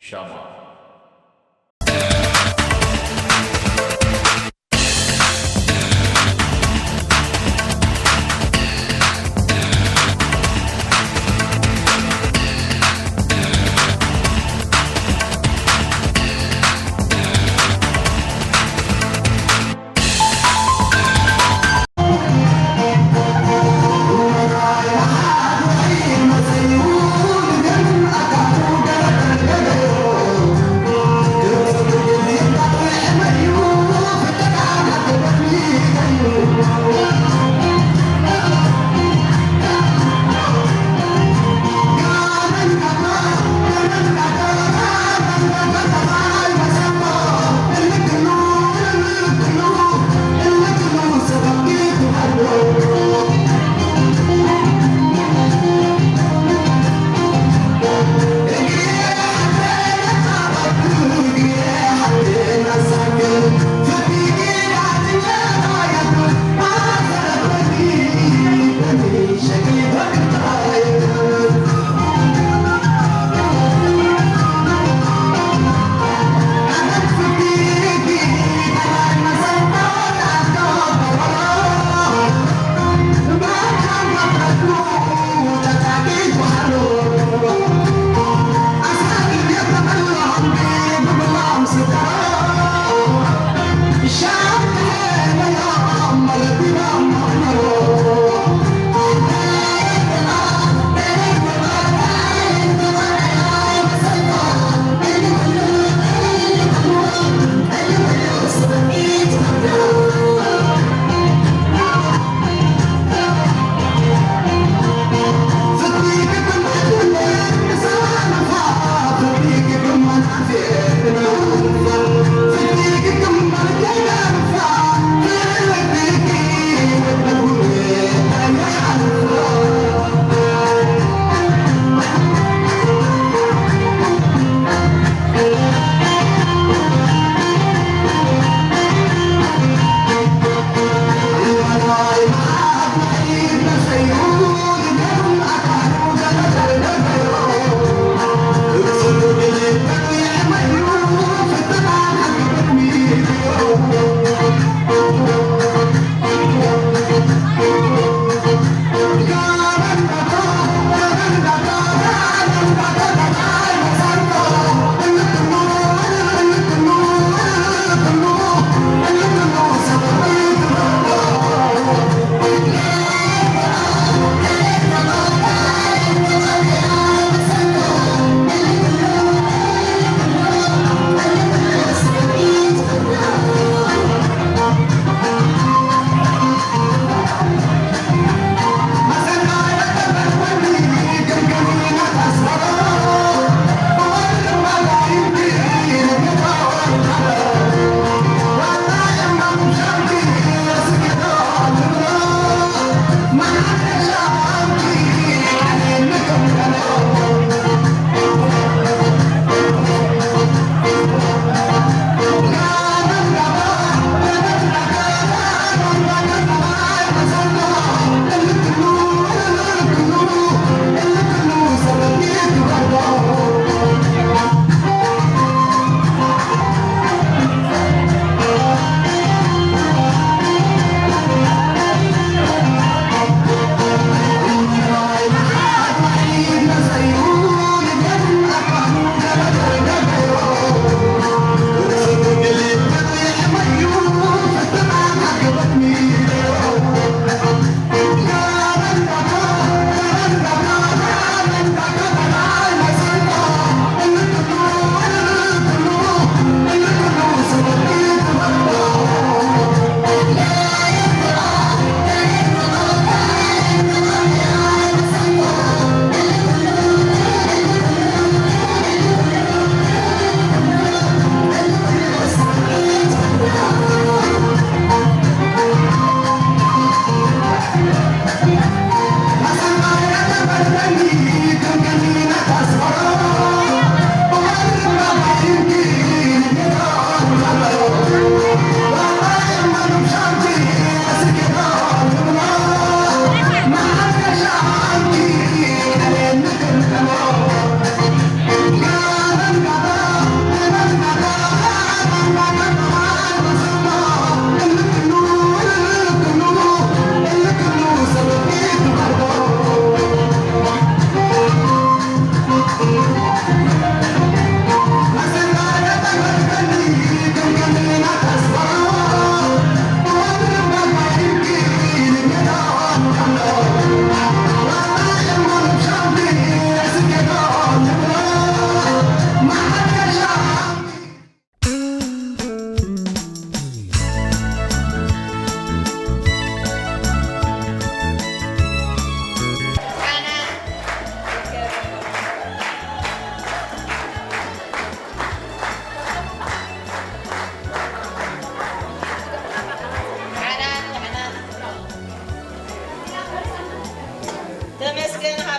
ሻማ።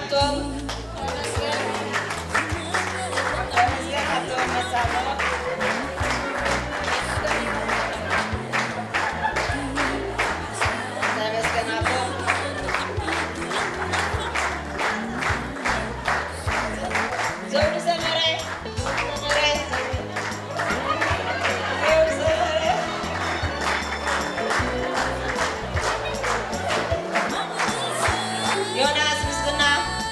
ተመስገን። ተመስገን ኣቶ መሳሎ። ተመስገን ኣቦ። ዘውዱ ሰመረ። ዮናስ ምስግና፣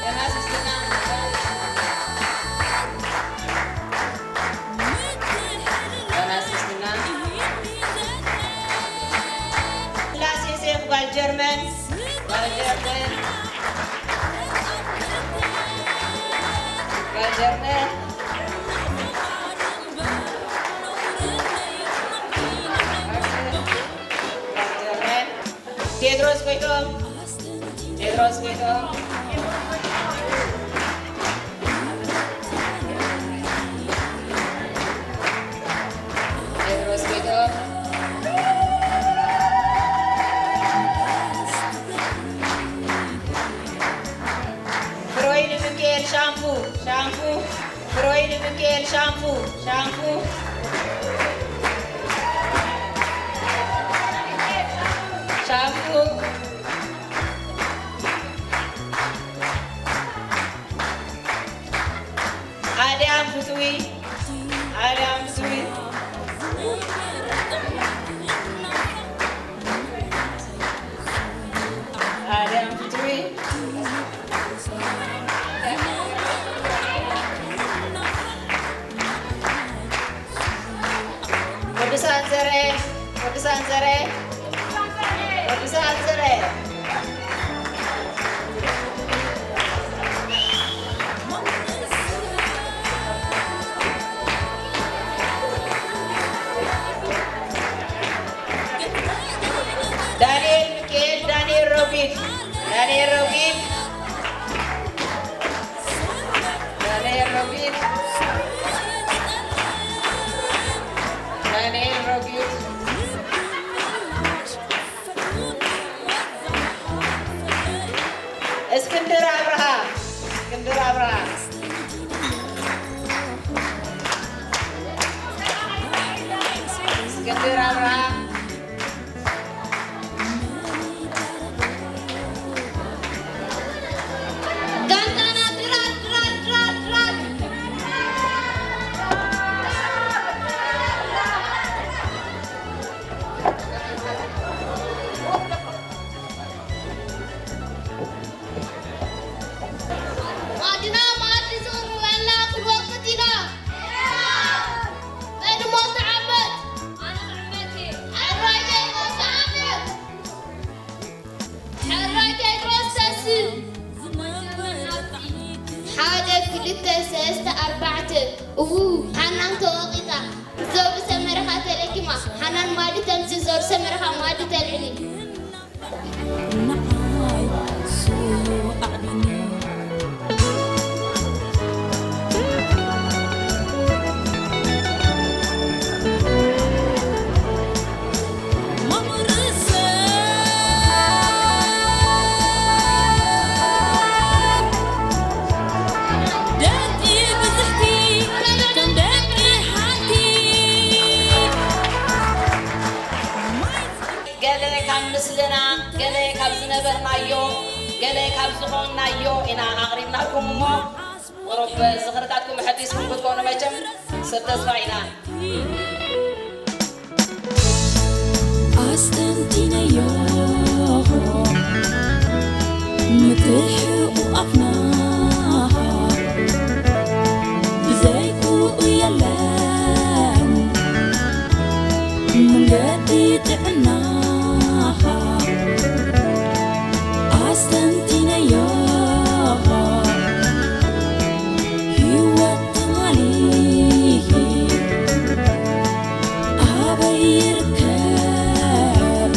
ዮናስ ምስግና፣ ዮናስ ምስግና። ስላሴ ሴፍ ጓል ጀርመን፣ ጓል ጀርመን፣ ጓል ጀርመን። ቴድሮስ ጎይቶም፣ ቴድሮስ ጎይቶም። ቴድሮስ ጎይቶም። ፍሮይን ሚካኤል ሻምፉ፣ ሻምፉ። ፍሮይን ሚካኤል ሻምፉ፣ ሻምፉ፣ ሻምፉ። ኣድያም ፍትዊ፣ ኣድያም ፍትዊ። ኣድያም ፍትዊ። ቅዱሳን ዘርአ፣ ቅዱሳን ዘርአ፣ ቅዱሳን ዘርአ። ዳንኤል ሚካኤል፣ ዳንኤል ሮቢት፣ ዳንኤል ሮቢት፣ ዳንኤል ሮቢት፣ ዳንኤል ሮቢት። እስክንድር ኣብርሃ፣ እስክንድር ኣብርሃ፣ እስክንድር ኣብርሃ። ጋንታና ድራር፣ ድራር፣ ድራር፣ ድራር። ማዕድና ማዕድ ዝቕርበልና ክንወቅጥ ኢና። መን ሞተ ዓመት? ኣነ ዓመቴ። ሕራይ ዘይሞተ ዓመት። ሕራይ ቴድሮስ ተስእ። ሓደ፣ ክልተ፣ ሰለስተ፣ ኣርባዕተ። እዉ፣ ሓናን ተወቂጣ። ዘውዱ ሰመረኻ ተለኪማ። ሓናን ማዕድ ተምጽእ፣ ዘውዱ ሰመረኻ ማዕድ ተልዕሊ። ንዓይ ስውእ ኣዕቢኒ። መቑርሰ ደቂ ብዝሕቲ፣ ከም ደቂ ሓንቲ። ገለ ካብ ምስልና፣ ገለ ካብ ዝነበርናዮ፣ ገለ ካብ ዝኾንናዮ ኢና ኣቕሪብናልኩም እሞ፣ ቁሩብ ዝኽርታትኩም ኣሐዲስኩም ክትኮኑ መቸም ሰብ ተስፋ ኢና። ኣስተንቲነዮ ምትሕቑቓፍና፣ ብዘይክኡ የለን መንገዲ ጥዕናኻ። ኣስተንቲነዮ ህይወት ትማሊ ኣበይ ይርከብ?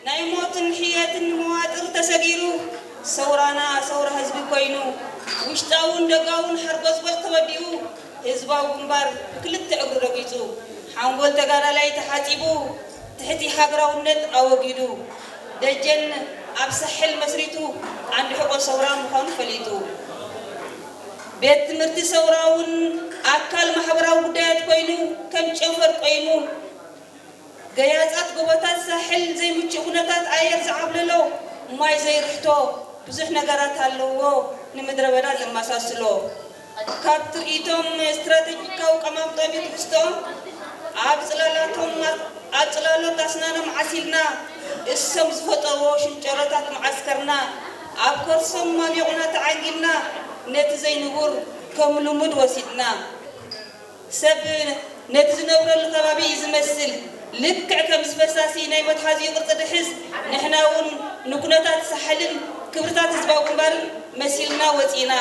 ናይ ሞትን ሕየትን መዋጥር ተሰጊሩ፣ ሰውራና ሰውራ ህዝቢ ኮይኑ፣ ውሽጣውን ደጋውን ሓርጎጽጎጽ ተወዲኡ፣ ህዝባዊ ግንባር ብክልተ እግሩ ረጊጹ፣ ሓንጎል ተጋዳላይ ተሓጺቡ፣ ትሕቲ ሃገራውነት ኣወጊዱ፣ ደጀን ኣብ ሳሕል መስሪቱ፣ ዓንዲ ሕቖ ሰውራ ምዃኑ ፈሊጡ። ቤት ትምህርቲ ሰውራ እውን ኣካል ማሕበራዊ ጉዳያት ኮይኑ ከም ጨንፈር ቆይሙ ገያጻት ጎቦታት ሳሕል ዘይምቹእ ኩነታት ኣየር ዝዓብለሎ ማይ ዘይርሕቶ ብዙሕ ነገራት ኣለዎ ንምድረ በዳ ዘመሳስሎ። ካብ ትርኢቶም ስትራቴጂካዊ ቀማምጦ ቤት ውስጦም ኣብ ጽላላቶም ኣብ ጽላሎት ኣስናኖም ዓሲልና እሶም ዝፈጠርዎ ሽንጨሮታት መዓስከርና ኣብ ከርሶም ማሚቑና ተዓንጊልና ነቲ ዘይንቡር ከም ልሙድ ወሲድና። ሰብ ነቲ ዝነብረሉ ከባቢ እዩ ዝመስል። ልክዕ ከምዚ ፈሳሲ ናይ መትሓዚኡ ቅርጺ ድሕዝ፣ ንሕና እውን ንኩነታት ሳሕልን ክብርታት ህዝባዊ ግንባርን መሲልና ወጺእና።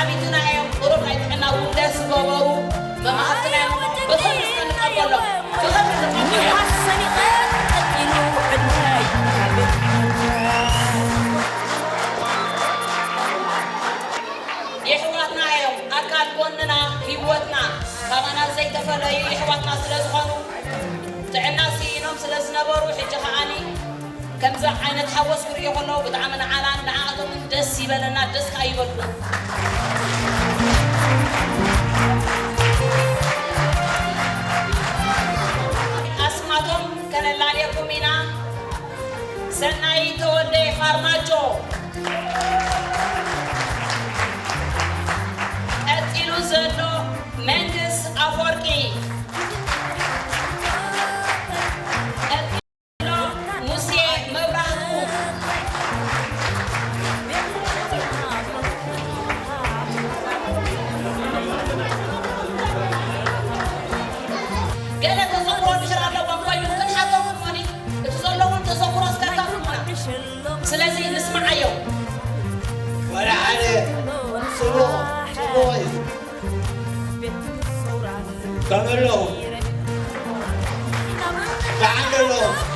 ፊትና እዮም። ቁሩብ ናይ ጥዕና ውደስ ዝገበሩ መማህርትና እዮም። ብኽብሪ እስከ ንቀበሎም። ብኽብሪ ንቀበሎም። የሕዋትና እዮም። ኣካል ጎንና፣ ህይወትና፣ ካባና ዘይተፈለዩ የሕዋትና ስለ ዝኾኑ፣ ጥዕና ስኢኖም ስለ ዝነበሩ፣ ሕጂ ከዓኒ ከምዚ ዓይነት ሓጎስ ክርእዩ ከለዉ ብጣዕሚ ንዓናን ንዓኣቶምን ደስ ይበለና፣ ደስ ከኣ ይበልኩም። ኣስማቶም ከነላልየኩም ኢና። ሰናይ ተወልደ ፋርማጆ። ቀጺሉ ዘሎ መንግስ ኣፈወርቂ። ቀጺሉ ዘሎ ሙሴ መብራህቱ። ገለ ተዘክሮ ድሕር ኣለዎም ኮይኑ ክንሓቶም ኾኒ እቲ ዘለዎም ተዘክሮ እስከካፍሉና። ስለዚ ንስምዓዮ። ወላ ሓደ ጽቡቕ፣ ጽቡቕ እዩ። ከም ኣለዉ ደሓን ኣለዉ።